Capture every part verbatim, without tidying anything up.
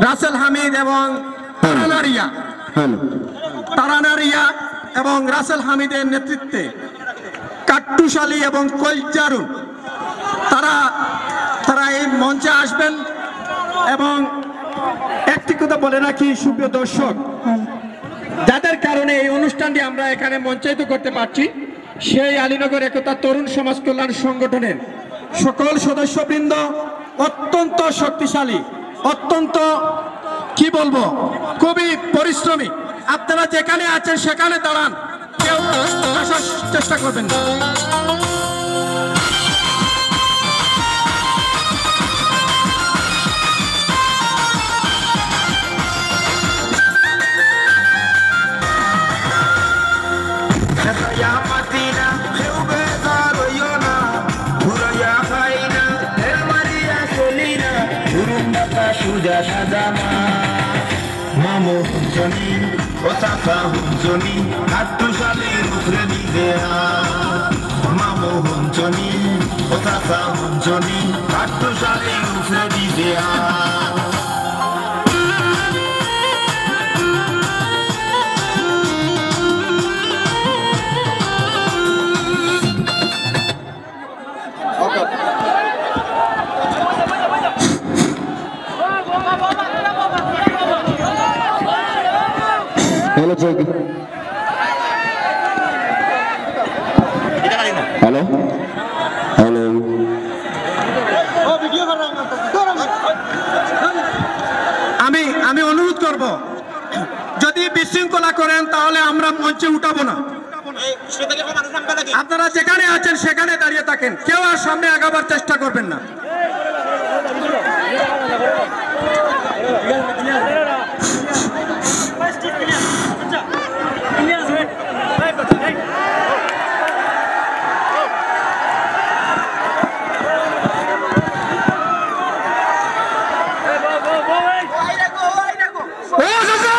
রাসেল হামিদ এবং তারানা রিয়া, হ্যালো। তারানা রিয়া এবং রাসেল হামিদের নেতৃত্বে কাট্টুশালী এবং কলজারুন তারা, তারা এই মঞ্চে আসবেন। এবং একটি কথা বলে রাখি, সুপ্রিয় দর্শক, যাদের কারণে এই অনুষ্ঠানটি আমরা এখানে মঞ্চায়িত করতে পারছি, সেই আলীনগর একতা তরুণ সমাজ কল্যাণ সংগঠনের সকল সদস্যবৃন্দ অত্যন্ত শক্তিশালী, অত্যন্ত, কি বলবো, খুবই পরিশ্রমী। আপনারা যেখানে আছেন সেখানে দাঁড়ান, কেউ আসার চেষ্টা করবেন না। মামু হুনছনি, ও চাচা হুনছনি, কাট্টুশালীর উপরে দিছে হাত। মামু হুনছনি, ও চাচা হুনছনি, কাট্টুশালীর উপরে দিছে হাত। Hello, check. Hello, hello. আমি, আমি অনুরোধ করব, যদি বিশৃঙ্খলা করেন, তাহলে আমরা মঞ্চে উঠাবো না। আপনারা যেখানে আছেন, সেখানে দাঁড়িয়ে থাকেন, কেউ আর সামনে আগাবার চেষ্টা করবেন না। ও চাচা!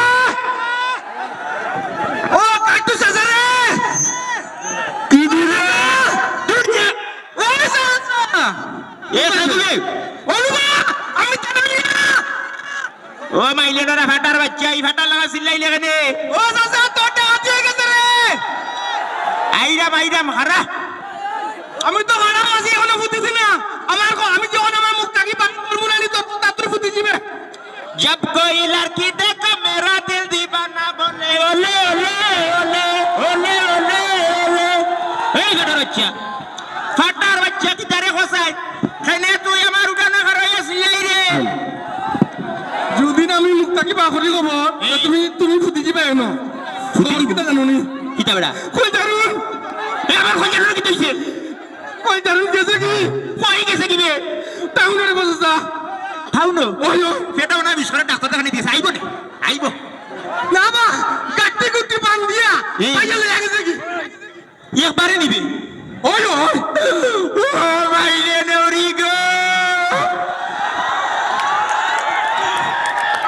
ও কাট্টু চাচা রে! কি দিলে? ও চাচা! এ সাধু রে! ও বাবা! আমি তো জানি না! ও মাইলেনরা ফাটার বাচ্চা, ই ফাটার লাগা চিল্লাইলে কেনে? ও চাচা, তোর ডাক হয়ে গেছে রে! আইরাম, আইরাম, হারা! আমি তো হারা আছি, এখনো ফুটেছি না। আমার ক-, আমি যখন আমার মুখ থাকি বার করবো না, নি তো তাড়াতাড়ি ফুটে যাবে। জব কোই লড়কি দেখো মেরা দিল দিওয়ানা বলে, ওলে, ওলে, ওলে, ওলে, ওলে, ওলে। এই বেটার বাচ্চা, ফাটার বাচ্চা, কি তারে খোসাই? কেনে তুই আমার উঠানো খারাই আছিস, এই রে? যুদিন আমি মুখ থাকি বার করি খবর, তা তুমি, তুমি ফুটি দিবা এনো। ফুটি খবর দিবা? কিতা জানো নি? কিতা বেটা? কই জানো? এ, আমার কই জানো কিতা হইছে? কই জানো গেছে কি? কই গেছে কি বে? টাউনর বসে যা। টাউনো? ওই, ওই। সেটা মনে হয় বিশ করে ডাক্তার দেখানি দিয়েছে। আইবো নি? আইবো। না বা, গাট্টি গুট্টি বান্ধিয়া, এই। পাইয়া লইয়া গেছে কি? একবারে নিবে। ওই, ওই। ও ভাই রে নেউরি গো।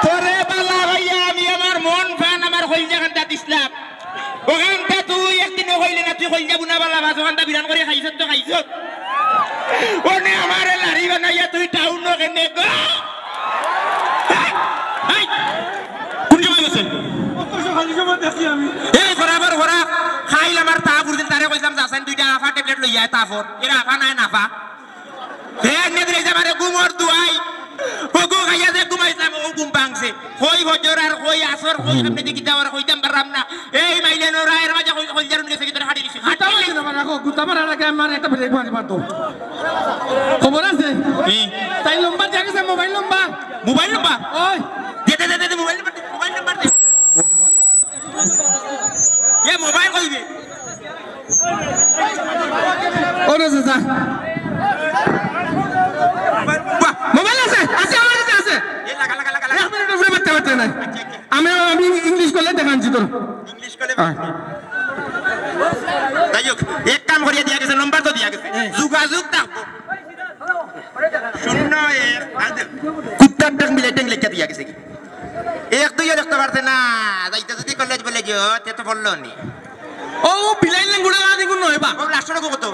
তোরে বালা ভাইয়া, আমি আমার মন প্রাণ, আমার কইলজা খান্তা দিছলাম। ওখানটা তুই একদিনও কইলে না, তুই কইলজা বুনা বালা ভাত, ওখানটা বিরান করে খাইছত তো খাইছত। ওনে আমারে লারি বানাইয়া তুই টাউনো কেনে গো? এই, এই, কোন সময় গেছে? কত সকাল সময় দেখি আমি। এই বরাবর ওরা খাইল আমার তা বুঝিল, তারে কইলাম, "যাছেন দুইটা আফা ট্যাবলেট লইয়া আয়, তাফর।" এরা আফা নাই নাফা। হে, এমনি দিলে যে আমারে ঘুমর দুয়াই। ও ঘুম খাইয়া যে ঘুমাইছিলাম, ও ঘুম ভাঙছে। কই ফজর আর কই আসর, কই সামনে দিকে যাওয়ার, কইতাম পারলাম না। এই মাইলে নোরা, এর মাঝে কই, কই জারুন গেছে কি তোর হাড়ি দিছে? হাঁটা হইছে না, রাখো, গুতা মারার আগে আমার একটা ব্রেক মারি মারতো। খবর আছে? কি? তাই নম্বর জানিস, মোবাইল নম্বর? Mobile number? ওই। দে, দে, দে, দে, দে, মোবাইল নম্বর দে, মোবাইল নম্বর দে। এ মোবাইল কইবে? ওরে চাচা। বাহ। মোবাইল আছে, আছে, আমার কাছে আছে। এ লাগা, লাগা, লাগা, লাগা। এক মিনিট উপরে বাচ্চা বাচ্চা নাই। আচ্ছা, আচ্ছা। আমি, আমি ইংলিশ করলে দেখানছি তোর। ইংলিশ করলে হ্যাঁ। যাই হোক, এক কাম করিয়া দিয়া গেছে, নম্বর তো দিয়া গেছে। হ্যাঁ। যোগাযোগ থাকবো। শূন্য এক, আর দে-, কুত্তার ডাক মিলে টেং লেখা দিয়া গেছে কি? এক দুইও দেখতে পারছে না, যাইতে যদি কলেজ বলে যে, ও, তে তো বললো নি। ও, ও বিলাই লেঙ্গুড়া লাগা দেখুন নয় বা? ও লাস্টর কত?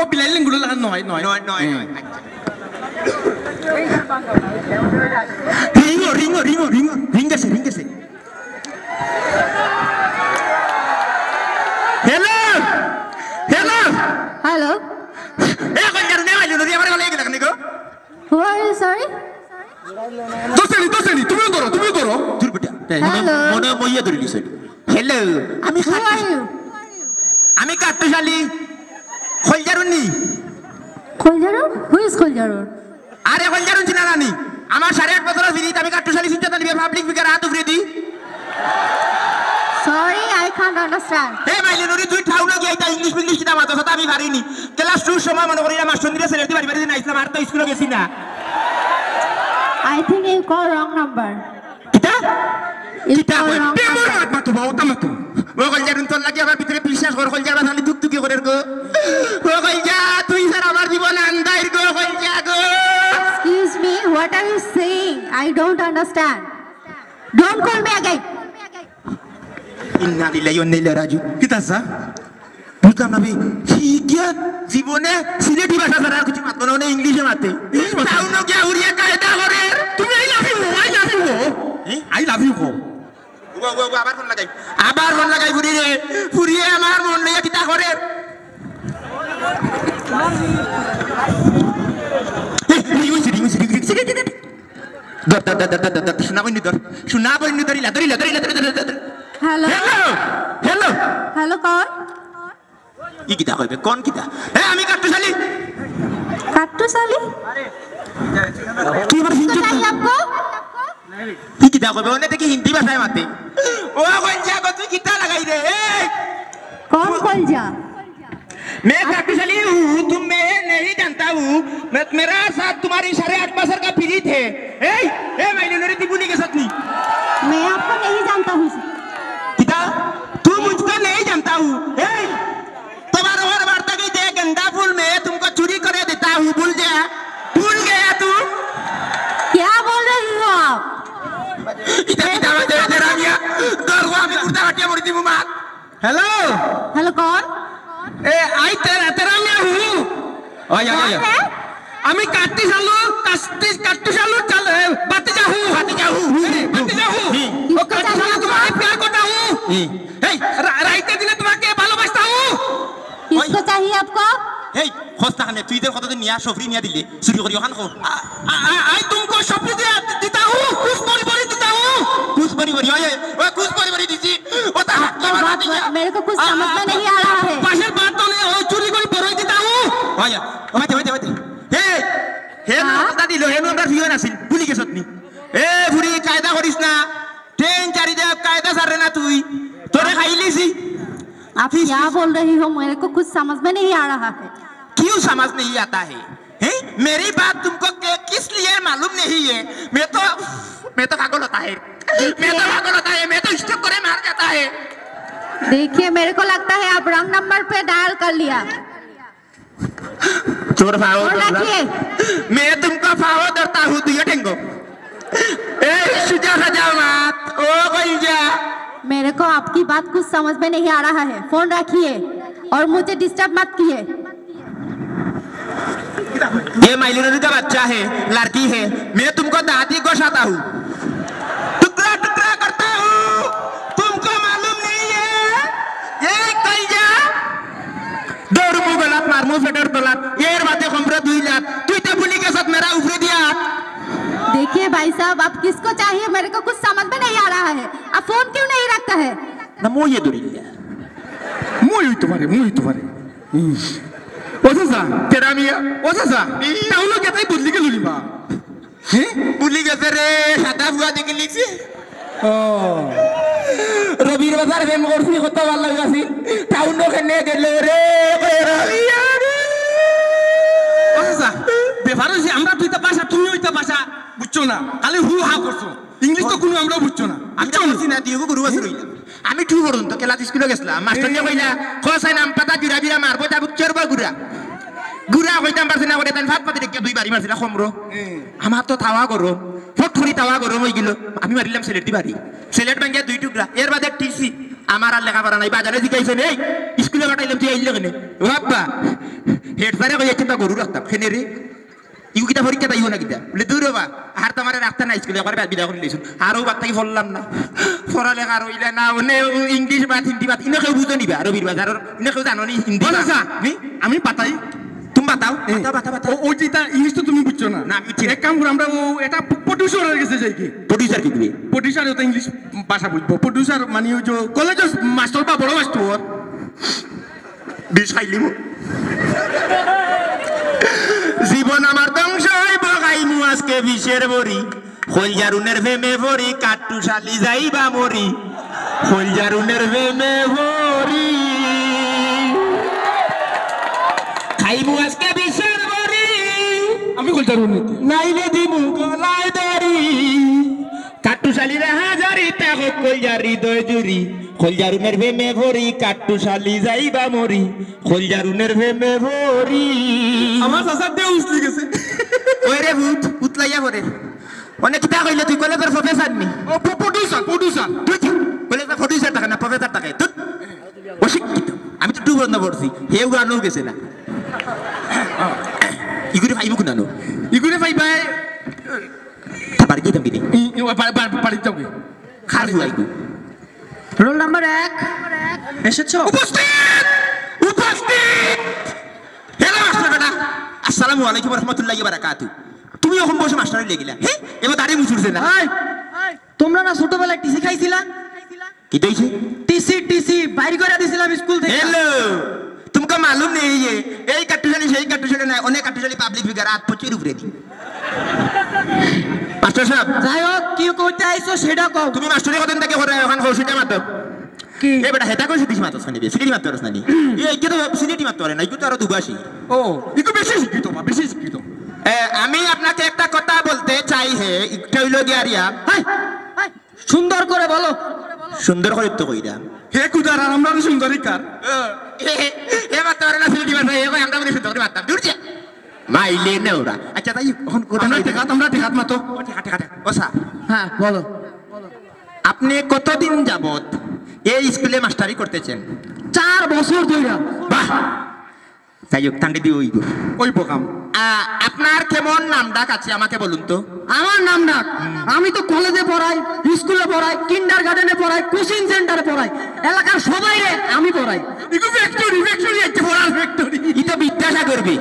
ও বিলাই লেঙ্গুড়া লাগা নয়, নয়। নয়, নয়, নয়। হুম। আচ্ছা। রিংও, রিংও, রিংও, রিংও, রিং গেছে, রিং গেছে। Hello, hello. হ্যালো। এ, কই যার নে, আইলো নদী, আমার ভালো লাগে না, Nicco. Who are you, sorry? দোস্তানি, দোস্তানি, তুমিও ধরো, তুমিও ধরো। দূর বেটা। হ্যালো। মনে, মনে মইয়া ধরে নিছে। হ্যালো, আমি Who কাট্টু-, are you? আমি কাট্টুশ আলী। খোলজারুন নি? খোলজারুন? Who is খোলজারুন? আরে খোলজারুন চিনা না নি? আমার সাড়ে আট বছর ফিরিত আমি কাট্টুশ আলী চিনতে জানি, পাবলিক ফিগার হাত উপরে দি। Sorry, I can't understand. এ মাইলে নুরি, তুই টাউনো গিয়া ইতা ইংলিশ মিংলিশ কিতা মাতস, অতা আমি পারি নি। ক্লাস টুর সময় মনো করি আমার সন্ধিরা ছেলেটি বাড়ি বাড়ি নাইছিলাম, আর তো স্কুলো গেছি না। I think you call wrong number. কিতা? You কিতা call কয়? wrong বে, মোর number. মাত মাতো বা, অতা মাতো। ও কইলজা, তোর লাগি আমার ভিতরে বিশ্বাস কর, কইলজা, আমার খালি দুক দুকি করের গো। ও কইলজা, তুই ছাড়া আমার জীবন আন্দাইর গো, কইলজা গো। Excuse me, what are you saying? I don't understand. Don't call me again. ইন্না লিল্লাহি ওয়া ইন্না ইলাইহি রাজিউন। কিতা স্যার? বুঝলাম না বে, কি গিয়া জীবনে সিলেটি ভাষা ছাড়া আর কিছু মাততো না, মানে ইংলিশে মাতে। ইংলিশ মাতে? টাউনো গিয়া উড়িয়া কায়দা করে। তুমি I love you, I love you। A? I love you কও। উবা, উবা, উবা, আবার ফোন লাগাই। আবার ফোন লাগাই ফুরি রে। ফুরিয়ে আমার মন লইয়া কিতা করে? এ, রিং অইছে, রিং অইছে, রিং, রিং, রিং, রিং। ধর, ধর, ধর। শোনা বইনি ধর। শোনা বইনি ধর, ইলা, ধর, ইলা, ধর, ইলা, ধর, ধর, ধর। হ্যালো। Hello, hello. হ্যালো, কন? ই কিতা কইবে? কোন কিতা? এ, আমি কাট্টুশ আলী। কাট্টুশ আলী? তুই আমার হিন্দু चाहिए आपको? ই কিতা কইবে? অনে দেখি হিন্দি ভাষায় মাতে। ও কইলজা গো, তুই কিতা লাগাই রে? এই! कौन कौन जा? मैं काटू साली हूँ, तुम मैं नहीं जानता हूँ। मैं, मेरा साथ तुम्हारी সাড়ে আট বছর का प्रीत है। এই, এ মাইলে নুরি, তুই ভুলি গেছত নি? मैं आपको नहीं जानता हूँ। কিতা? तू मुझको नहीं जानता हूँ। এই, তোমার ওর বার্তা কি যে গেন্দা ফুল मैं तुमको चोरी करे देता हूँ, भूल गया? भूल गया तू? क्या बोल रही हो आप? ইতা কিতা মাতে রে রামিয়া? তোর গো আমি কুর্তা ফাটিয়া মরি দিমু মা। হ্যালো। হ্যালো, কন? এ, আই তেরা, তেরা মিয়া হুম। ওই, ওই, ওই। কন হ্যায়? আমি কাট্টুশ আলু, কাট্টুশ, কাট্টুশ আলু চাল, এ, ভাতিজা হুম। ভাতিজা হুম। এ, ভাতিজা হুম। হুম। ও কাট্টুশ আলু, তোমাকে প্যার করতা হুম। হুম। এই, রা-, রাইতে দিনে তোমাকে ভালোবাসতা হুম। किसको चाहिए आपको? এই, খস্তা খানে, তুই যে কতদিন নিয়া সফরি নিয়া দিলে, চুরি করি ওখান খো। आ, आ, आ, आई तुमको सपनी दिया, देता हूँ, कुछ बड़ी बड़ी देता हूँ। कुछ बड़ी बड़ी, ओए, ओए, कुछ बड़ी बड़ी দিছি। ও তা आपकी बात, मेरे को कुछ समझ में नहीं आ रहा है। পাশের বাত তো নেই, ও চুরি করি বড়ই দিতা ও। ওই, ওই, ওই, ওই। হে, হে না, হ্যাঁ? কথা দিল, হে আমরা ভিও নাছিল, ভুলি গেছত নি? এ, ফুরি, কায়দা করিস না। ট্রেন চারি দেব, কায়দা ছাড়ে না তুই। তোরে খাইলিছি। आप क्या बोल रही हो? मेरे को कुछ समझ में नहीं आ रहा है। क्यों समझ नहीं आता है? हैं? मेरी बात तुमको के-, किस लिए मालूम नहीं है? मैं तो, मैं तो पागल होता है। मैं तो पागल होता है, मैं तो स्ट्रोक करे मार जाता है। देखिए, मेरे को लगता है आप रॉन्ग नंबर पे डायल कर लिया। চোর ফাও ফোন রাখিয়ে। मैं तुमको ফাও ধরতা হুম দুইও ঠেঙ্গো। এই সুজা সাজা মাত, ও কইলজা। मेरे को आपकी बात कुछ समझ में नहीं आ रहा है। फोन रखिए और मुझे डिस्टर्ब मत किए। ये माइलिन का बच्चा है, लड़की है। मैं तुमको दादी को साता हूँ, टुकड़ा टुकड़ा करता हूँ। तुमको मालूम नहीं है? এই কইলজা। দৌড়মু গলাত, মারমু পেটর তলাত, এর বাদে কমরে দুই লাত। তুই তো ভুলি গেছত মেরা উপরে দিয়া। देखिए भाई साहब, आप किसको चाहिए, मेरे को कुछ समझ में नहीं आ रहा है। आप फोन क्यों नहीं रखता है? না, মই ধরিলা। মই অইতো পারে, মই অইতো পারে। হুম। ও চাচা, তেরা মিয়া, ও চাচা, টাউনো গেতাই বদলি গেল নি বা? হ্যাঁ? ভুলি গেছে রে, সাদা ফুয়া দেখে লিখছে। ও। রবির বাজার প্রেম করছি, কত ভালা লাগছিল। টাউনো কেনে গেল রে, তেরা মিয়া রে। ও চাচা, ব্যাপার অইছে, আমরা তো ইতা ভাষা, তুমি ইতা ভাষা, বুঝছো না? খালি হু হা করছো। ইংলিশ তো কুনু আমরাও বুঝছো না। আমি তো বুঝছো না? বুঝছি না, দিও গরু আছে রইলা। আমি টু পর্যন্ত খেলাত স্কুলো গেছিলাম। মাস্টার যে কইলা, "ক সাইন আম পাতা জুড়া বিড়া মারবো, যাবো চোরবা গুড়া।" গুড়া কইতাম পারছি না, করে তাই ফাত পাতি রেখে দুই বাড়ি মারছি না, কমরো। আমার তো তাওয়া গরম, ফট করি তাওয়া গরম অই গেল। আমি মারিলাম সিলেটি বাড়ি। সিলেট ভাঙ্গিয়া দুই টুকরা, এর বাদে টিসি। আমার আর লেখাপড়া নাই, বাজারে জিগাইছে নেই, স্কুলে পাঠাইলাম, তুই আইলে কেনে? ও আব্বা, হেড স্যারে কইয়া চিন্তা গরু রাখতাম, কেনে রে? ইগু কিতা পরীক্ষা তাইও না কিতা? বলে, "দূর বাবা, আর তো আমারে রাখতা না স্কুলে, একবার বিদায় করি লইছুন।" আর ও বাদ থাকি পড়লাম না। পড়ালেখা রইলে না, অনে ইংলিশ বাদ, হিন্দি বাদ, ইনো কেউ বুঝো নিবা, রবির বাজারর, ইনো কেউ জানো নি হিন্দি বাদ? নি? আমি বাতাই। তুমি বাতাও, এ, বাতাও, বাতাও, বাতাও। ও, ওই যে তা ইংলিশ তো তুমি বুঝছো না। না, আমি বুঝছি না। এক কাম করো, আমরা ও, এটা প্রডিউসারের গেছে যাই কি? প্রডিউসার কি দিবে? প্রডিউসার তো ইংলিশ ভাষা বুঝবো। প্রডিউসার মানে ওই যে কলেজের মাস্টার বা বড় মাস্টার। বিষ খাইলিমু। জীবন আমার ধ্বংস হইব, খাইমু আজকে বিষের বড়ি। খোলজারুনের প্রেমে পড়ি, কাট্টুশালি যাইবা মরি। খোলজারুনের প্রেমে পড়ি। খাইমু আজকে বিষের বড়ি। আমি খোলজারুন নিতে। নাইলে দিমু গলায় দড়ি। কাট্টুশালিরে হাজারি, তাগো কইয়া হৃদয় জুড়ি। খোলজারুনের প্রেমে পড়ি, কাট্টুশালি যাইবা মরি। খোলজারুনের প্রেমে পড়ি। আমার চাচার দেহ উছলি গেছে। ওই রে ভূত, উতলাইয়া পড়ে। অনেক কিতা কইলে তুই কলেজের প্রফেসর নি? ও, প-, প্রডিউসার, প্রডিউসার। তুই কি? কলেজের প্রডিউসার থাকে না, প্রফেসর থাকে। তুই অশিক্ষিত। আমি তো টু বন্ধ পড়ছি। হে উড়ানো গেছে না। ইগুরে ভাইব কুনানো? ইগুরে ভাই ভাই। তা বাড়ি গিয়ে থামবি নি? ই, ই, ও, বা-, বা-, বাড়ি যাবে। খার হুয়াইবো। রোল নাম্বার এক। এসেছো? উপস্থিত! উপস্থিত! হ্যালো, মাস্টার বেটা। আসসালামু আলাইকুম ওয়া রাহমাতুল্লাহি ওয়া বারাকাতু। তুমি এখন বসে মাস্টারি লেগিলা। হে? এবার দাড়ি মুছুরছে না। এই, তোমরা না ছোটবেলায় টিসি খাইছিলা? কিতা অইছে? টিসি, টিসি, বাইর করে দিছিলাম স্কুল থেকে। হ্যালো, তুমকা মালুম নেই যে এই কাট্টুশালি, সেই কাট্টুশালি নাই, অনেক কাট্টুশালি পাবলিক ফিগার আত পচির উপরে দি। মাস্টার সাহেব। যাই হোক, কি কইতে আইছো সেটা কও। তুমি মাস্টারি কতদিন থেকে করে, এখন কও সেটা মাত্র। কি? এ বেটা, হেটা কইছে দিস মাত্র শুনিবি, সিলেটি মাত্র পারস না নি? এ, ইকে তো সিলেটি মাত্র পারে না, ইকে তো আরো দুবাসি। ও, ইকে বেশি শিক্ষিত, মা, বেশি শিক্ষিত। এ, আমি আপনাকে একটা কথা বলতে চাই হে, একটা হইল গিয়া রিয়া। High, high. সুন্দর করে বলো। সুন্দর করে তো কইরা। হে কুদার, আর আমরা তো সুন্দরী কার? এ, এ, এ মারতে পারে না, সিলেটি মারতে, এ কই আমরা বলি সুন্দর করে মারতাম। দূর যা। মাইলে নেওরা। আচ্ছা, তাই এখন কথা আমরা কইতে ঠেকাত, আমরা ঠেকাত মাতো। ও, ঠেকা, ঠেকা, ঠেকা। ও স্যার। হ্যাঁ, বলো। আপনি কতদিন যাবত এই স্কুলে মাস্টারি করতেছেন? চার বছর ধইরা। বাহ! যাই হোক, তান্ডে দিয়ে ওই গো। ওই বোকাম। আ, আপনার কেমন নাম ডাক আছে আমাকে বলুন তো? আমার নাম ডাক? আমি তো কলেজে পড়াই, স্কুলে পড়াই, কিন্ডারগার্ডেনে পড়াই, কোচিং সেন্টারে পড়াই, এলাকার সবাইরে আমি পড়াই। ইগু ফ্যাক্টরি, ফ্যাক্টরি, একটা পড়ার ফ্যাক্টরি। ই তো বিদ্যাসাগর বে।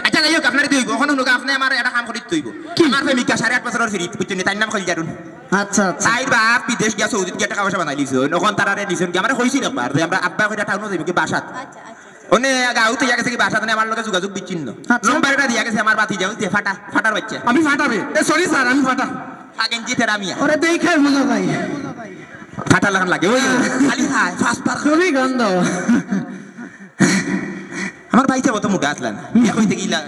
আচ্ছা, যাই হোক, আপনার দুই গো, এখন হুনুক, আপনি আমার একটা কাম করিতে হইব। কি? আমার প্রেমিকা সাড়ে আট বছরের ফিরিত, বুঝছেন নি? তার নাম খোলজারুন। আচ্ছা, আচ্ছা। তাইর বাপ বিদেশ গিয়া সৌদিত গিয়া টাকা পয়সা বানাই লিছে। ওখান তারারে নিছেন কি? আমরা কইছি একবার যে আমরা আব্বা কইরা টাউনো যাইব কি বাসাত। আচ্ছা, আচ্ছা। ওনে গাউত ইয়া গেছে কি বাসাত, মানে আমার লগে যোগাযোগ বিচ্ছিন্ন। আচ্ছা। নম্বর এটা দিয়া গেছে আমার বাতি যাও যে ফাটা, ফাটার বাচ্চা। আমি ফাটাবে। এ, সরি স্যার, আমি ফাটা। ফাগেন জি তেরা মিয়া। ওরে দেখে বুঝা যায়। ফাটা লাগান লাগে, ওই খালি খায়, ফাস পার। খুবই গন্ধ। আমার ভাই তো অত মুডা আসলা না। ইয়া কইতে গিলা।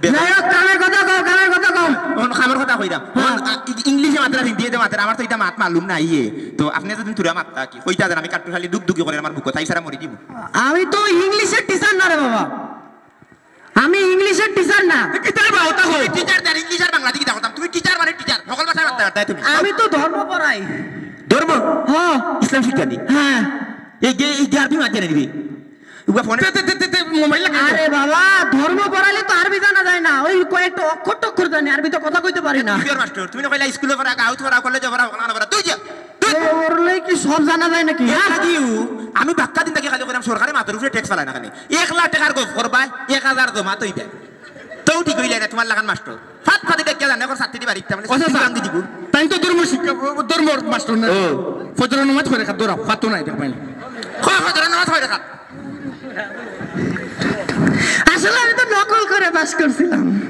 যাই হোক, কামের কথা কও, কামের কথা কও। অন কামের কথা কইরাম। হ্যাঁ। অন, আ, ই-, ইংলিশে মাতরা, হিন্দিতে মাতরা, আমার তো ইটা মাত মালুম না, ইয়ে। তো আপনি যদি থুড়া মাততা কি? কইতা দেন, আমি কাট্টুশালি দুক দুকি করে আমার বুকো, তাই সারা মরি দিব। আমি তো ইংলিশের টিচার না রে বাবা। আমি ইংলিশের টিচার না। কিতার বা ওটা কই? টিচার দেন, ইংলিশ আর বাংলা দি কিতা করতাম? তুমি টিচার মানে টিচার, সকল ভাষায় মাততে পারতায় তুমি। আমি তো ধর্ম পড়াই। ধর্ম? হ্যাঁ। ইসলাম শিক্ষা নি? হ্যাঁ। এই গে-, এই গে আরবি মাত জানে নিবি? উবা ফোনে তে, তে, তে, তে, তে, মোবাইল লাগে। আরে বাবা, ধর্ম পড়াইলে তো আরবি জানা যায় না, ওই কয়েকটা অক্ষর টক্ষর জানি, আরবি তো কথা কইতে পারি না। কিতার মাস্টার, তুমি না কইলা স্কুলে পড়া, গাউত পড়া, কলেজে পড়া, ওখানে পড়া, তুই যা, তুই যা। ওর লই কি সব জানা যায় নাকি, হ্যাঁ? এ, দিও, আমি বাক্কা দিন থাকি খালি কইরাম সরকারে মাথার উপরে ট্যাক্স ফালায় না কেনে? এক লাখ টাকার গপ করবায়, এক হাজার জমা তো ইটা। তো ঠিক হইলে না, তোমার লাখান মাস্টার। ফাত ফাতে দেখিয়া জানে, এখন ছাত্রী বাড়িতে, মানে, ও চাচা, ছাত্রী ভাঙি দিব। তাই তো ধর্ম শিক্ষা, ও, ধর্মর মাস্টার না। ও। ফজর নামাজ পড়ে খাত, দৌড়া, ফাতো নাই, দেখ পাইনি। ক-, ফজর নামাজ পড়ে খাত। আসলে আমি তো নকল করে পাস করছিলাম।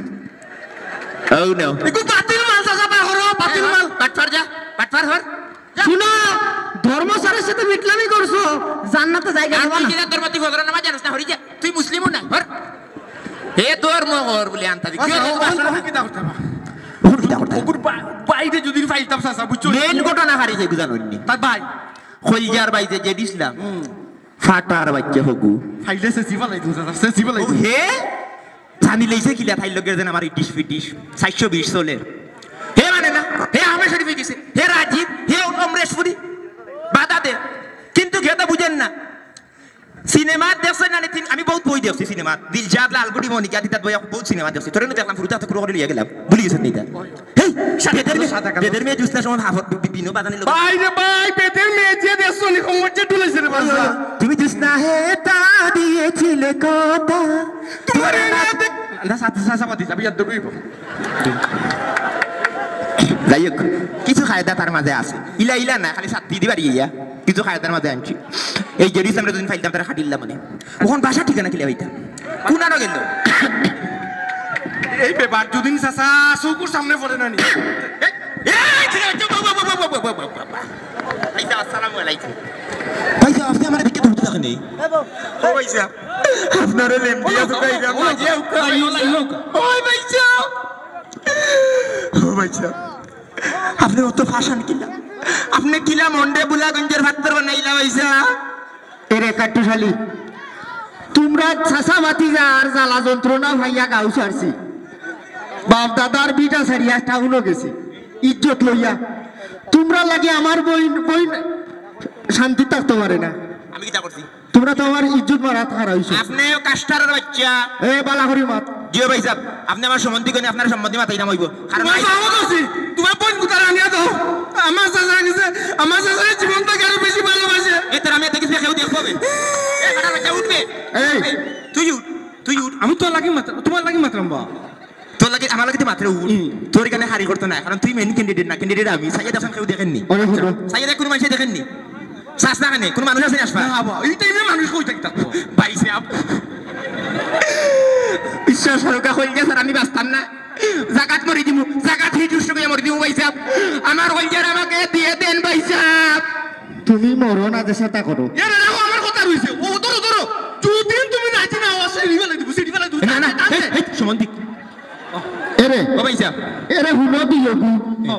Oh no। একটু বাতিল মাল, চাচা, বার করো, বাতিল মাল। বাটপার যা, বাটপার হর। যা। শুনো, ধর্ম স্যারের সাথে বিটলামি করছো, জান্নাতে জায়গা আর দেবা তুই না। কিনা ধর্ম, তুই ফজর নামাজ জানিস না, হরি যা। তুই মুসলিমও না, হর। হে ধর্ম হর বলে আনতা দি। কি আচ্ছা, হলো, ও-, ও-, আসলে ও-, না? কিতা করতে বা? ও কিতা করতে? ওগুর বা-, বাইরে যদি ফাইলতাম চাচা, বুঝছো? মেইন ঘটনা হারি যাই বুঝানো নি। তার ভাই। খইজার বাইতে যে দিছিলাম। হুম। ফাটার বাচ্চা হগু। ফাইলে সে জিবা লাই তুমি চাচা, সে জিবা লাই ও তুমি। হে? জানি লইছে কিলা তাইর লগে যেন আমার ইটিশ ফিটিশ, চাইরশো বিশ চলে। হে মানে না, হে আহমেদ শরীফে গেছে, হে রাজীব, হে অমরেশপুরি, বাধা দে। কিন্তু হে তো বুঝেন না। সিনেমাত দেখছইন না নি? তিন-, আমি বউত বই দেখছি সিনেমাত। দিলশাদ, লালগুড়ি, মনিকা, তিতাত বইয়া বউত সিনেমা দেখছি। তোরে নু দেখলাম, ফুরুতা তো কুড়ো করে লইয়া গেলাম। ভুলি গেছস নি ইতা? হেই, বেদের মেয়ে, সাদা কালো। বেদের মেয়ে জুসনা সমান হাফ, বি-, বি-, বিনু বাজানি লোক। ভাই রে ভাই, বেদের মেয়ে যে দেখছো নি, কোমর যে ডুলাইছে রে বাবা। তুমি জুসনা হে তা দিয়েছিলে কথা। তোমার তোমার না না দেখ-, না, সাথে সাথে সাথে যাবি, আর দৌড়াইব। যাই হোক, কিছু কায়দা তার মাঝে আছে। ইলা ইলা না, খালি সাথে দিদি বাড়ি ইয়া। কিছু কায়দার মাঝে আনছি। এই জেডি ইসলামরে যদি ফাইলতাম, তারা খাটিল্লা মানে। অখন বাসা ঠিকানা কিলা পাইতাম? কুনানো গেল? এই ব্যাপার দুদিন চাচা চকুর সামনে পড়ে না নি? এই, এই, ঠিক আছে, বাবা, বাবা, বাবা। ভাইসাব, আসসালামু আলাইকুম। ভাইসাব, আপনে আমার দিকে ধরতে থাকেন এই। ও ভাইসাব, আপনারে লেম দিয়া হুকাইরা মাঝে হুকা। ভাই, ও ভাই, ও। ও ভাইসাব। ও ভাইসাব, আপনে অত ফাশান কিলা? আপনে কিলা মনরে বুলাগঞ্জের ফাত্তর বানাইলা ভাইসাব? এরে কাট্টুশালী, তুমরা চাচা ভাতিজার জ্বালা যন্ত্রণা পাইয়া গাঁও ছাড়ছি, বাপ দাদার ভিটা ছাড়িয়া টাউনো গেছি, ইজ্জত লইয়া। তুমরার লাগি আমার বইন, বইন শান্তি থাকতো পারে না। আমি কিতা করছি? তুমরা তো আমার ইজ্জত মারাত হারাইছো। আপনেও কাস্টারের বাচ্চা। এ, বালা করি মাত। জি ও ভাইসাব, আপনে আমার সম্বন্ধী কইন, আপনার সম্বন্ধী মাতাইতাম অইবো। কারণ তোমার আমি বাবা বলছি, তোমার বইন কুতার আনিয়া দাও। আমার চাচা গেছে, আমার চাচার জীবন থাকি আরো বেশি ভালোবাসে। এ, তোর আমি এত কিছু কেউ দেখবো বে? এ, বেটার বাচ্চা উঠবে। এই। এই, তুই উঠ, তুই উঠ। আমি তোর লাগি মাত্র, তোমার লাগি মাত্র বা। তোর লাগি, আমার লাগি তো মাত্র উঠ। হুম। তোর এখানে হারি করতো না, কারণ তুই মেইন ক্যান্ডিডেট না, ক্যান্ডিডেট আমি। সাইয়া দেখেন, কেউ দেখেননি। ওরে হুটো। সাইয়া দেখ, কোনো মানুষে দেখেননি। চাস না কেনে? কোনো মানুষ আছে নি আশপাশ? না বা, এই টাইমে মানুষ কই থাকি থাকবো? ভাইসাব। বিশ্বাস করউক্কা, কইলজার ছাড়া আমি বাঁচতাম না। জাগাত মরি দিমু, জাগাত হিট স্ট্রোক অইয়া মরি দিমু ভাইসাব। আমার কইলজার আমাকে দিয়ে দেন ভাইসাব। তুমি মরো না, যে সেটা করো। এ রে, রাখো, আমার কথা রইছে। ও, ধরো, ধরো। দুদিন তুমি রাজি না অও, সিঁড়ি ফেলাই দিমু, সিঁড়ি ফেলাই দিমু। না, না, এই, এই, সুমন দিক। এরে, ও ভাইসাব। এরে, হুনো দিও গু। ও।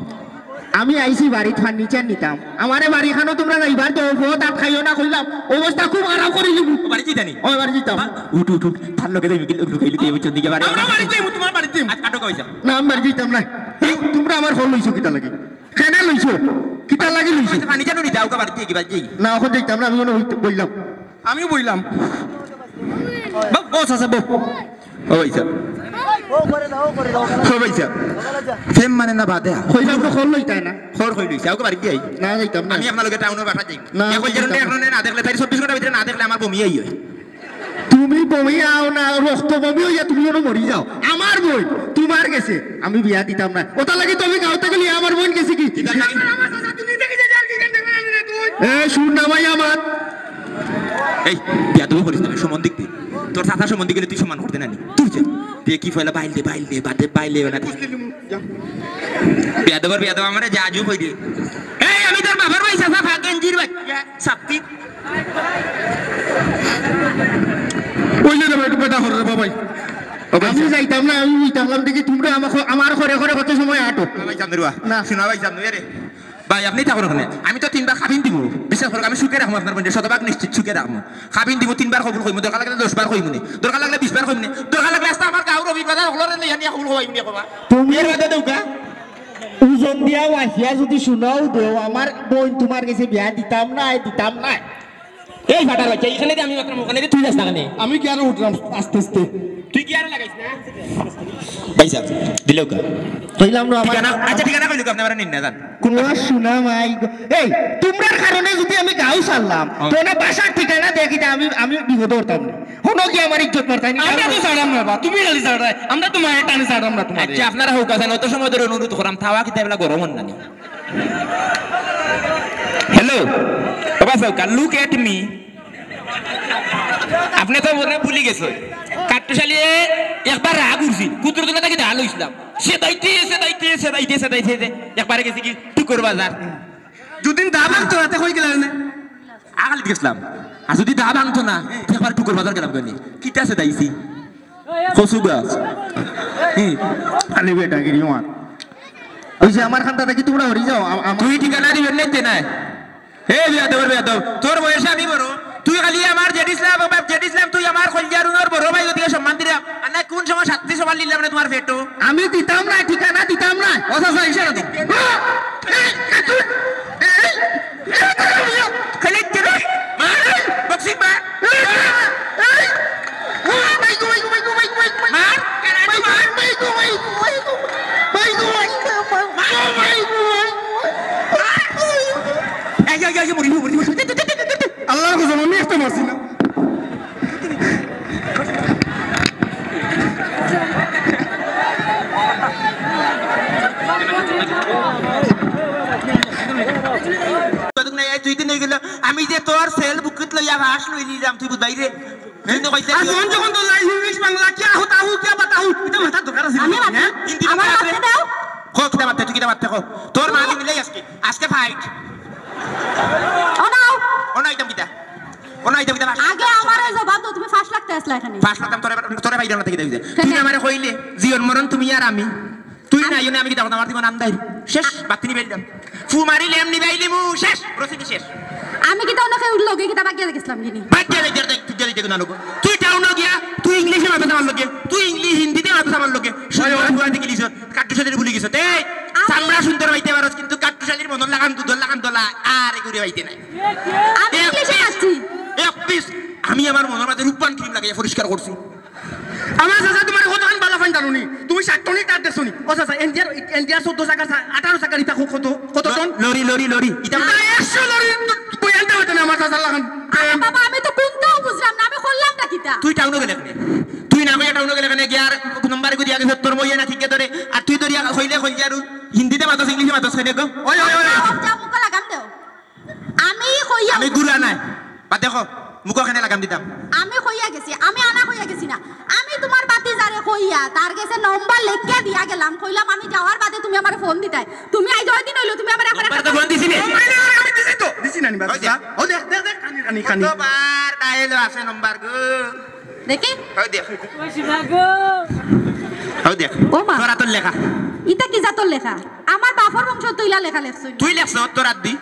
আমি আইছি বাড়িত ফার্নিচার নিতাম। আমারে বাড়িখানো তুমরা যাইবার দেও, বউত আটকাইও না কইলাম। অবস্থা খুব খারাপ করি দিমু। বাড়ি যাইতানি? ও, বাড়ি যাইতাম। হ্যাঁ? উঠ, উঠ, উঠ। তার লগে যাইবি কি? লুকাইলি তো এই বছর দিকে বাড়ি। আমরা বাড়ি যাইমু, তোমার বাড়ি যাইমু। আজ কাটো কইছা? না, আমি বাড়ি যাইতাম না। এই, তুমরা আমার খবর লইছো কিতা লাগি? কেনে লইছো? কিতা লাগি লইছো? আচ্ছা, ফার্নিচার নিতে আউক্কা বাড়ি যাই কি, বাড়ি যাই? না, অখন যাইতাম না, আমি মনে অইতে বললাম। আমিও বইলাম। বউ, বউ, চাচা, বউ। ও ভাইসাব। ও ভাইসাব। প্রেম মানে না বাদে? কইলাম তো খবর লইতায় না। খবর কই লইছে? আউক্কা বাড়ি যাই। না, যাইতাম না। আমি আপনার লগে টাউনর বাসা যাই। না, এক বছর যাইতাম না। না দেখলে, তাই চব্বিশ ঘন্টার ভিতরে না দেখলে আমার বমি আই অয়। তুমি বমি আও না, রক্ত বমি অইয়া তুমি অনো মরি যাও। আমার বইন, তোমার গেছে, আমি বিয়া দিতাম না। অটার লাগি তো আমি গাঁও থাকি লইয়া আমার বইন গেছি কি? কিতার লাগি? এ, শুন না ভাই আমার। এই, বিয়াদবি করিস না, সম্মান দিক দে। তোর চাচার সম্মান দিক গেলে তুই সম্মান করতে না নি? তুই যা। দে কি ফয়লা বাইল দে, বাইল দে, বাদে বাইল দে, না। বেয়াদবর বেয়াদব আমারে যা আজু কই দে। এই, আমি তোর বাবার ভাই, চাচা, ফাঁক গেঞ্জির ভাই। সাপ্তি। ওই যে রে ভাই, একটু বেটা হর রে বাবাই। ও ভাই, আমি যাইতাম না, আমি ওই থাকলাম দেখি তোমরা আমার ঘ-, আমার ঘরে ঘরে কত সময় আটো। ভাই, চান্দুয়া। না। শোনা ভাই, চান্দুয়া রে। ভাই, আপনি থাকো ওখানে। আমি তো তিনবার খাবিন দিমু। বিশ্বাস করো, আমি সুখে রাখবো আপনার বইনরে, শতভাগ নিশ্চিত সুখে রাখবো। খাবিন দিমু, তিনবার কবুল কইমু, দরকার লাগলে দশ বার কইমু নে, দরকার লাগলে বিশ বার কইমু নে, দরকার লাগলে আস্তা আমার গাঁওর রবির বাজার হকলরে লইয়া নিয়া কবুল কইমু নে কবা। তুমি এর বাদে দৌকা। ওজন দিয়া ওয়াসিয়া যদি শুনাও দেও, আমার বইন তোমার গেছে বিয়া দিতাম না, দিতাম না। এই ফাটার বাচ্চা, এখানে দে আমি মাত্র, ওখানে দে তুই যাস না কেনে? আমি কি আরো উঠলাম আস্তে আস্তে। তুই কি আরো লাগাইস না? ভাই সাহেব, দিলেও কা? কইলাম না আমার ঠিকানা, আচ্ছা, ঠিকানা কইলো কা? আপনি আমার নিন না, যান। কুয়া শোনা মাই গো। এই, তোমরার কারণে যদি আমি গাঁও ছাড়লাম, হ্যাঁ। তো না বাসার ঠিকানা দেখি না, আমি, আমি বিপদে পড়তাম না। হুনো কি আমার ইজ্জত মারতাই নি? আমরা তো ছাড়াম না বা, তুমি খালি ছাড়াই। আমরা তো মায়ের টানে ছাড়াম না তোমার। আচ্ছা, আপনারা হোক আছেন, অত সময় ধরে অনুরোধ করাম, থাওয়া কিতা এবেলা গরম হন না নি? হ্যালো, ও বাস, look at me। আপনি তো মনে ভুলি গেছেন। কাট্টুশালী একবার রাগ উঠছি, কুতুর জন্য তাকে ডাল হইছিলাম। সেদাইতে, সেদাইতে, সেদাইতে, সেদাইতে, একবারে গেছি কি টুকুর বাজার। দুদিন দা ভাঙতো না, তে কই গেলেন না? আগালি গেছিলাম। আর যদি দা ভাঙতো না, তে একবার টুকুর বাজার গেলাম কেন? কিতা সেদাইছি? কচু গাছ। হুম। খালি বেটা গিরি মার। ওই যে আমার খান্দা থাকি তোমরা হরি যাও, আ-, আ-, তুই ঠিকানা দিবেন না, তে নাই। হে বেয়াদব, বেয়াদব। তোর বয়সে আমি বড়। তুই খালি আমার জেড ইসলাম, বাবা, জেড ইসলাম, তুই আমার কলজার উনর বড় ভাই, ওদিকে সম্মান দিলাম। আর না কোন সময় সাতটি সবার নিলাম না তোমার পেটো? আমি দিতাম না, ঠিকানা দিতাম না। ও চাচা, ইশারা দিন। খালি কে রে? মার, বক্সিং মার। তোর সেল বুকুত লইয়া ফাঁস লই নিলাম, তুই বুঝবাই রে। তুই তো কইতে আর মন যখন তো লাই ইংলিশ বাংলা, কিয়া হতা হু, কিয়া বাতা হু, ইটা মাথার দরকার আছে আমি নি, মাথা, হ্যাঁ? হিন্দি আমার বাংলা মাথা আছে। দাও। কো, কিতা মারতে, তুই কিতা মারতে কো? তোর মা আমি মিলাই আজকে, আজকে ফাইট। ও নাও। ও না, আইতাম কিতা? ও না, আইতাম কিতা? আগে আমারে জবাব দাও, তুমি ফাঁস লাগতে আসলা এখানে। ফাঁস লাগতাম তোরে, তোরে বাইরে না থেকে দেবি যে। তুই কেনে? আমারে কইলে, জীবন মরণ তুমি আর আমি। তুই না, ইউনে আমি কিতা করতাম, আমার জীবন আন্দাই। শেষ, বাতি নিবাইলাম। ফু মারিলে এমনি বাইলিমু, শেষ, রসিদি শেষ। আমি কিতা অন্য কেউ লগে কিতা বাগিয়া গেছিলাম কিনি? বাগিয়া যাইতে আর দেখ, তুই যাইতে না লোক। তুই টাউনো গিয়া, তুই ইংলিশে মাথা আমার লগে, তুই ইংলিশ হিন্দিতে মাথা আমার লগে। সুন্দর ওই, ওই। ফুয়া দেখে লিখছ, কাট্টু সাথে ভুলে গেছ। এই, আমি চামড়া সুন্দর পাইতে পারছ, কিন্তু কাট্টু শালির মনর লাখান দুধর লাখান দলা আর এগুরে পাইতে নাই। আমি এক ইংলিশে piece, আছি। এক piece, আমি আমার মনর মাঝে রূপবান ক্রিম লাগাইয়া পরিষ্কার করছি। আমার চাচা তোমার কতখান বালা ফান জানো নি? তুমি ষাট টনই টার দেখছো নি? ও চাচা, ইন্ডিয়ার, ইন্ডিয়ার চৌদ্দ চাকার চা-, আঠারো চাকার ইটা কত, কত টন? Lorry, lorry, lorry. ইটা মানে আরে একশো লরি তো বয়ানটা হইতো না আমার চাচার লাখান। আরে বাবা, আমি তো কোনটাও বুঝলাম না, আমি করলাম না কিতা? তুই টাউনো গেলে কেনে? তুই না কইয়া টাউনো গেলে কেনে? গিয়া আর নম্বর গো দিয়া গেছে তোর মইয়ে না ঠিক ধরে। আর তুই ধরিয়া কইলে কইলে আর হিন্দিতে মাতস, ইংলিশে মাতস কেনে গো? ওই, ওই, ওই, ওই। যা মুখ লাগাম দেও। আমি কইয়া আমি গুড়া নাই। বা দেখো, মুখো কেনে লাগাম দিতাম। আমি কইয়া গেছি, আমি আনা কইয়া গেছি না। আমি তোমার বাতিজারে কইয়া, তার গেছে নম্বর লেখিয়া দিয়া গেলাম। কইলাম, "আমি যাওয়ার বাদে তুমি আমারে ফোন দিতায়।" তুমি আইজ অয় দিন অইলো, তুমি আমারে এখন নম্বর তো ফোন দিছি নি? ও মাইলে, আমি দিছি তো। দিছি না নি, ওই বাতিজা? দেখ। ও দেখ, দেখ, দেখ, খানি, খানি, খানি। কতবার ডায়াল আছে নম্বর গো। দেখি। ওই দেখ। ওই দেখ। ও মা। তোরা তোর লেখা। ইটা কি জাতর লেখা? আমার বাপর বংশ তুইলা লেখা লেখছইন। তুই লেখছ তোর আদি।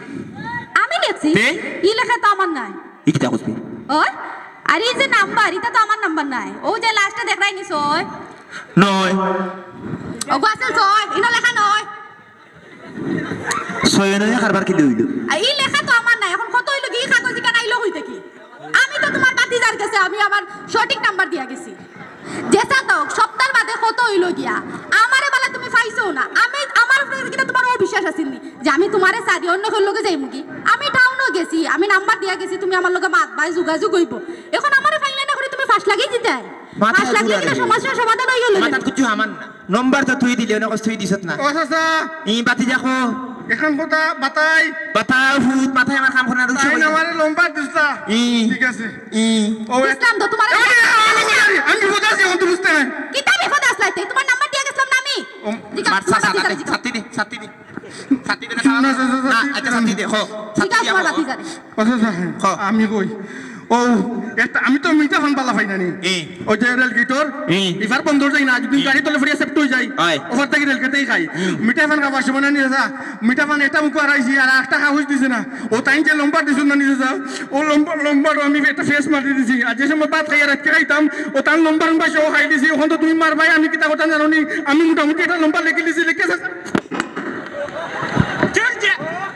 আমি লেখছি? তে? ই লেখা তো আমার নাই। ই কিতা কইছি? ওই, আর এই যে নাম্বার, ইটা তো আমার নাম্বার নাই। ও যে লাস্টে দেখরায় নিছ, ওই। নয়। ওগো আছে ছয়, ইনো লেখা নয়। ছয় নয় কারবার কিলা অইলো? আর ই লেখা তো আমার নাই। এখন কত অইলো গি, ই কাগজ ইখান আইলো কই থাকি? আমি তো তোমার বাতিজার গেছে, আমি আমার সঠিক নাম্বার দিয়া গেছি। যেছা তো হোক, সপ্তাহর বাদে কত অইলো গিয়া? আমারে বালা তুমি পাইছো না। আমি, আমার উপরে কিতা তোমার অবিশ্বাস আছিল নি? যে আমি তোমারে ছাড়ি অন্য কেউর লগে যাইমু গি? আমি টাউনো গেছি, আমি নাম্বার দিয়া গেছি, তুমি আমার লগে মাতবায়, যোগাযোগ অইবো। এখন আমারে পাইলে না করি তুমি ফাঁস লাগাই দিতায়। মাথা ফাঁস লাগাই ঘুরারে। দিলে সমস্যার সমাধান অই গেল। মাথাত কিচ্ছু আমার না। নম্বর তো তুই দিলে, অনেক তুই দিছত না। ও চাচা। ই বাতি দেখো। এখন কথা বাতাই। বাতাও ভূত, মাথায় আমার কাম করে না, রুশো তাই না, হইল। আমারে নম্বর দিছলা। ই। ঠিক আছে। ই। ও, এক- দিছলাম তো তোমার। এই, এই, এই, এই, এই, আমি বিপদ আছি, অন্ত বুঝতে নাই। কিতা বিপদ আসলাইতে? তোমার নাম্বার দিয়া গেছিলাম না আমি? ও, দিকা, মার, তোমার সাত, বাতি সাত, যাবে, দিকা। সাত দি, সাত দি। সাত দি না, না, না, না, সাত দি আচ্ছা, না। সাত দি, হো। সাত দিকা, দি, তোমার হো। বাতি যাবে। আচ্ছা, আচ্ছা, হ্যাঁ। ক। আমি কই। ও, একটা, আমি তো মিঠা পান বালা পাই না নি। এ। ওই যে রেল গেটর, এ। ইফার বন্দর যাই না, যদি এ। গাড়ি তলে ফড়িয়া সেপ্ট অই যাই, অয়। ওফার থাকি রেল গেটেই খাই। হুম। মিঠা পান খাবার সময় না নিয়ে যা, মিঠা পান একটা মুখো হারাইছি, আর একটা কাগজ দিছে না। ও তাইন যে নম্বর দিছইন না নিয়ে যা, ও নম্বর, নম্বর আমি একটা ফেস মারি দিছি। আর যে সময় ভাত খাইয়া রাইত খাইতাম, ও তার নম্বর আমি বাসাও খাই দিছি। ওখান তো তুমি মারবায়, আমি কিতা কথা জানো নি? আমি মোটামুটি একটা নম্বর লিখি দিছি, লিখে শেষ। ধৈর্য,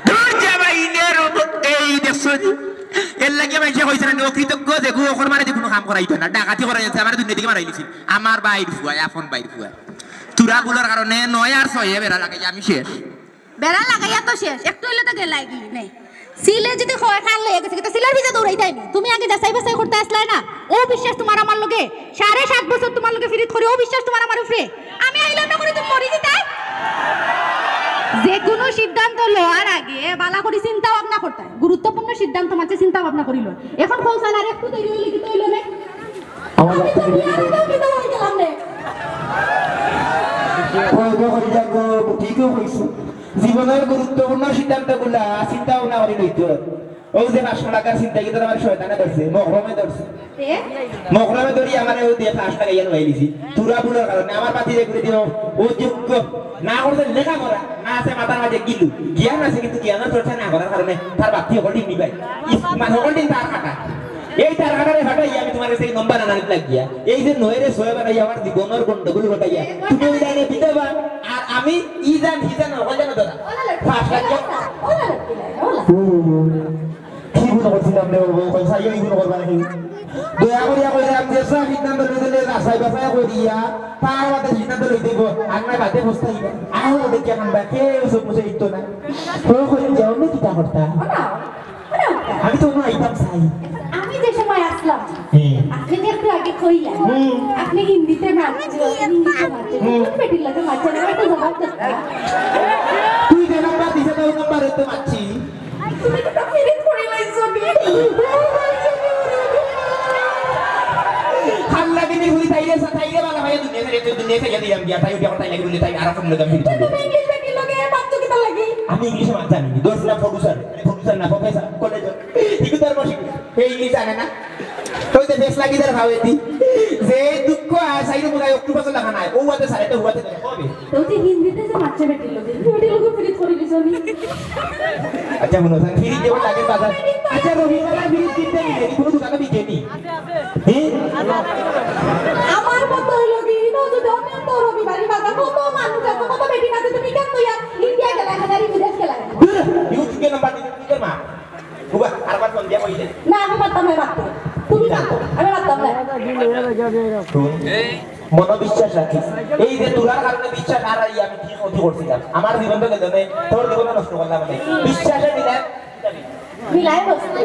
ধৈর্য ভাই, নের এই দেখছো নি? এর লাগি মাইনষে কইছে না, অকৃতজ্ঞ যেগু অকর মারে দি কুনু কাম করাইতো না, ডাকাতি করাই আছে, আমারে দুনিয়া থাকি মারাই লিছিল। আমার ভাইর ফুয়া, আপন ভাইর ফুয়া। তোরা ভুলর কারণে নয় আর ছয়ে বেড়া লাগাই আমি শেষ। বেড়া লাগাইয়া তো শেষ, একটু অইলে তো গেলাই গি নে। সিলে যদি কয় কান লইয়া গেছে, কিন্তু সিলের ভিতরে দৌড়াইতায় নি। তুমি আগে যাচাই বাছাই করতে আসলায় না, অবিশ্বাস তোমার আমার লগে। সাড়ে সাত বছর তোমার লগে ফিরিত করি, অবিশ্বাস তোমার আমার উপরে। আমি আইলাম না করি তুমি মরি দিতায়। যে কোনো সিদ্ধান্ত লওয়ার আগে বালা করি চিন্তা ভাবনা করতায়। গুরুত্বপূর্ণ সিদ্ধান্ত মাঝে চিন্তা ভাবনা করি লয়। এখন কও চাইন আর একটু দেরি অইলে কিতা অইলো নে? আমার আমি তো বিয়ার আগেও কিতা অই গেলাম নে। কইবো করি যাবো, ঠিকও কইছো। জীবনের গুরুত্বপূর্ণ সিদ্ধান্তগুলা চিন্তা ভাবনা করি লইতো। ও যে পাঁচশো টাকার চিন্তা কিন্তু আমার শয়তানে ধরছে, মহরমে ধরছে। এ? মহরমে ধরি আমার ও দিয়ে পাঁচ টাকা ইয়ে লই দিছি। তোরা ভুলর কারণে আমার বাতি রেখে দিও। ও যোগ্য না করছে লেখাপড়া, না আছে মাথার মাঝে গিলু। জ্ঞান আছে কিন্তু জ্ঞানের চর্চা না করার কারণে তার বাতি হকল দিন নিবাই। ইস, মানে হকল দিন তার কাটা। এই তার কাটারে ফাটাই আমি তোমার কাছে নম্বর আনার লাগিয়া। এই যে নয় রে ছয় বানাই আমার জীবনের গন্ডগোল ঘটাইয়া। তুমি ওই লাইনে বিধবা, আর আমি ই জান, হি জান, হকল জানো দাদা। পাঁচ লাখ। কি গুণ করছিলাম রে বাবা, কই সাইয়া কি গুণ করবা নাকি? দয়া করিয়া কইলাম যে সব সিদ্ধান্ত লইতে লইতে যাচাই বাছাই করিয়া, তার বাদে সিদ্ধান্ত লইতে গো, আর না বাদে বসতে হইবে। আহ, দেখি এখন বা কেউ চোখ মুছে দিত না। ও কই যাও না কিতা করতা? আমি তো অন্য আইতাম চাই। আমি যে সময় আসলাম, হুম। আপনি যে একটু আগে কইলেন, হুম। আপনি হিন্দিতে মারছেন, হিন্দিতে মারছেন, হুম। কোন বেটির লগে মারছেন, আমার তো জবাব দরকার। তুই যে নাম্বার দিছে না, ওই নাম্বারে তো মারছি। তুমি তো পিরিত করে লাইছো, খান লাগিনি ঘুরি তাইরে সা-, তাইরে বালা ভাইয়া দুনিয়া ছেড়ে, তুই দুনিয়া ছেড়ে দিলাম গিয়া, তাই উঠে আমার তাই লাগি বলে, তাই আর ফোন লাগাম ফিরে। তুমি ইংলিশ বেটির লগে মাতছো কিতা লাগি? আমি ইংলিশে মাত জানি নি, দোষ না প্রডিউসার, প্রডিউসার না প্রফেসর, কলেজ। ঠিক তার বসে, এই ইংলিশ জানে না। তো যে বেশ লাগি তার ভাবে দি। যে দুঃখ আর সাইডে বুঝায় অক্টোপাস লাগা নাই, ও আতে সারে তো হুয়াতে ধরে হবে। তো যে হিন্দিতে যে বাচ্চা বেটির লগে, বেটির লগে ফিরিত করে দিছো নি। আচ্ছা, মনে হয় ফিরিত দেবো লাগে বাজার। আচ্ছা, রবিবার ফিরিত দিতে নিলে, এই কোনো দোকানে বিকে নি। হ্যাঁ? আমার মতো হইল কি, ইনো যদি অন্য রবিবারই বাজার, কত মানুষ আছে, কত বেটি আছে, তুমি কেন ইয়া ইন্ডিয়া গেলা, না বিদেশ গেলা? দূর, ইউ কে নাম্বার দিতে মা। বাবা, আরবার ফোন দিয়া কইলে। না, আমি পারতাম না মারতে। তুমি মারো, আমি পারতাম না। হুম। মনোবিশ্বাস রাখিস। এই যে তোরার কারণে বিশ্বাস হারাই আমি কি ক্ষতি করছিলাম। আমার জীবন তো গেল নে, তোর জীবন নষ্ট করলাম না। বিশ্বাসে দিলে মিলাই বসতে।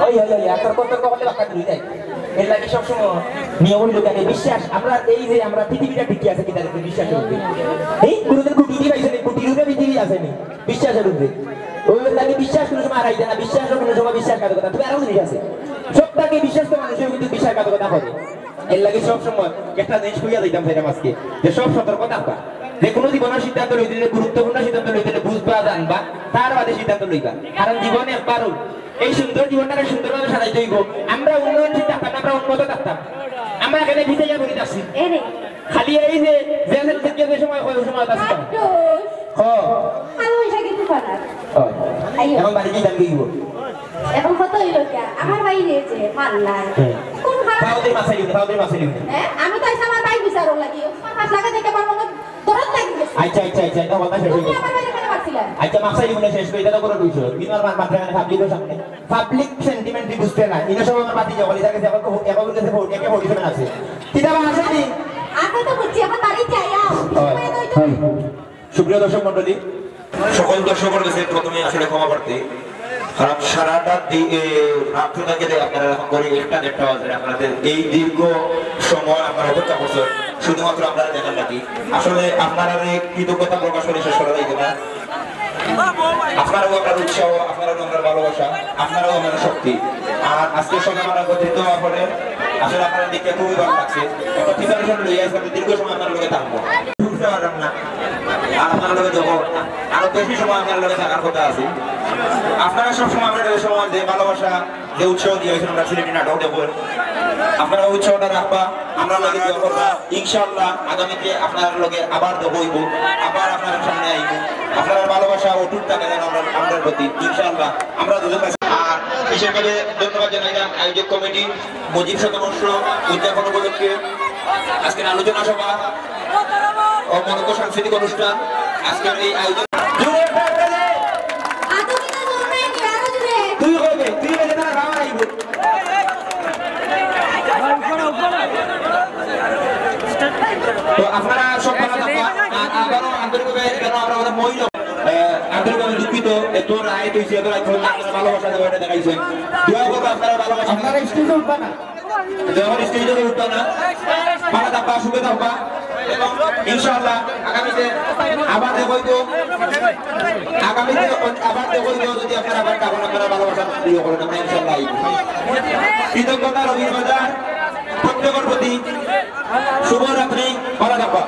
ওই, ওই, ওই, আর তর্ক, তর্ক করলে বাক্কা দূরে যায়। এর লাগি সবসময় নিয়ম হইল কেন? বিশ্বাস। আমরা এই যে আমরা পৃথিবীটা টিকে আছে কিতার উপরে? বিশ্বাসের উপরে। এই কোনোদিন গুটি উঠি পাইছে নি, গুটির উপরে পৃথিবী আছে নি। বিশ্বাসের উপরে। ওই লাগে বিশ্বাস কোনো সময় হারাই যায় না, বিশ্বাসও কোনো সময় বিশ্বাসঘাতকতা। তুমি আরো জিনিস আছে। সব থাকে বিশ্বাস তো মানুষের কিন্তু বিশ্বাসঘাতকতা করে। এর লাগি সবসময় একটা জিনিস কইয়া যাইতাম চাইলাম আজকে, যে সব সতর্ক থাকবা। যে কোনো জীবনের সিদ্ধান্ত লইতে হইলে, গুরুত্বপূর্ণ সিদ্ধান্ত লইতে হইলে বুঝবা, জানবা, তার বাদে সিদ্ধান্ত লইবা। কারণ জীবন একবারও, এই সুন্দর জীবনটাকে সুন্দরভাবে সাজাইতে হইব। আমরা উন্নয়নশীল থাকতাম না, আমরা উন্নত থাকতাম। আমরা এখানে ভিজে গিয়ে বলি যাচ্ছি। এরে। খালি এই যে, যে, যে, যে, যে সময় হয়, ওই সময় আছে। আটুস। হ। আমি ওই জায়গায় একটু ফাটা। ও। আইও। এখন বাড়ি কি দাম দিব? এখন কত হইল গিয়া? আমার ভাই হয়েছে, মাল নাই। হুম। কোন খারাপ? তাও দিয়ে মাছাই দিব, তাও দিয়ে মাছাই দিব। হ্যাঁ? আমি তো আইসা আমার ভাই বিচারও লাগি। তোমার পাঁচ লাখ দেখে আমার মনে দরদ লাগি গেছে। আচ্ছা, আচ্ছা, আচ্ছা, এটা কথা শেষ তুমি হইল। আমার ভাইয়ের এখানে মারছিলা। আচ্ছা, মাছাই দিব না শেষ করে, এটা তো করে দিছো। কিন্তু আমার মাথা এখানে পাবলিকের সামনে। পাবলিক সেন্টিমেন্ট বুঝতে না। ইনো সব আমার পাতি জগলি থাকে, এখন তো, এখন গেছে ভোট, একে ভোট দিবে না আছে। কিতা বা আছে নি? আছে তো বুঝছি, এখন বাড়ি যাই, আও। হয়। সময় তো হইতো। হয়। সুপ্রিয় দর্শক মণ্ডলী, সকল দর্শকর কাছে প্রথমে আসলে ক্ষমা প্রার্থী, কারণ সারাটা দি-, এ, রাত্র থেকে যে আপনারা এখন করে একটা দেড়টা বাজে, আপনাদের এই দীর্ঘ সময় আপনারা অপেক্ষা করছেন শুধুমাত্র আপনারা দেখার লাগি। আসলে আপনারা এই কৃতজ্ঞতা প্রকাশ করে শেষ করা যাইবে না। আপনারাও আপনার উৎসাহ, আপনারাও আপনার ভালোবাসা, আপনারাও আপনার শক্তি। আর আজকে সকাল আমরা একত্রিত হওয়ার পরে আসলে আপনারা দেখতে খুবই ভালো লাগছে। একটা প্রিপারেশন লইয়া আজকে আমরা দীর্ঘ সময় আপনার লগে থাকবো। ঢুকতে পারলাম না। আর আপনার লগে দেখো, আরো বেশি সময় আপনার লগে থাকার কথা আছে। আপনারা সবসময় আপনাদের সময় যে ভালোবাসা, যে উৎসাহ দিয়ে হয়েছেন আমরা সিলেটি নাটক দেখবো। আপনারা উৎসাহটা রাখবা, আমরা লগে দোয়া করবা। ইনশাআল্লাহ আগামীতে আপনার লগে আবার দেখা হইব, আবার আপনার সামনে আইব। আপনার ভালোবাসা অটুট থাকে যেন আমরা, আমাদের প্রতি। ইনশাআল্লাহ আমরা দুজন কাছে। আর বিশেষভাবে ধন্যবাদ জানাইলাম আয়োজক কমিটি, মুজিব শতবর্ষ উদযাপন উপলক্ষে আজকের আলোচনা সভা ও মনোজ্ঞ সাংস্কৃতিক অনুষ্ঠান, আজকের এই আয়োজন। জোরে একটা হাততালি। আধুনিক জন্মে কি আরো জোরে? তুই কইবে, তুই কইবে, তারা গাওয়া আইব। তো আপনারা সব ভালো থাকবা। আর আবারও আন্তরিকভাবে কেন আমরা আমাদের মহিলা, আহ, আন্তরিকভাবে দুঃখিত, এত রাইত হইছে, এত রাইত হইছে, আপনারা ভালোবাসা দেওয়া এটা দেখাইছেন। দোয়া করবো আপনারা ভালোবাসা। আপনারা স্টেজে উঠবা না। যখন স্টেজে উঠবা না, ভালো থাকবা, সুখে থাকবা। এবং ইনশাআল্লাহ আগামীতে আবার দেখা হইব। আগামীতে আবার দেখা হইব, যদি আপনারা আবার তখন আপনারা ভালোবাসা দিয়ে করেন, আমরা ইনশাআল্লাহ আইব। কৃতজ্ঞতা রবির বাজার প্রত্যেকের প্রতি। শুভরাত্রি, ভালো থাকবা।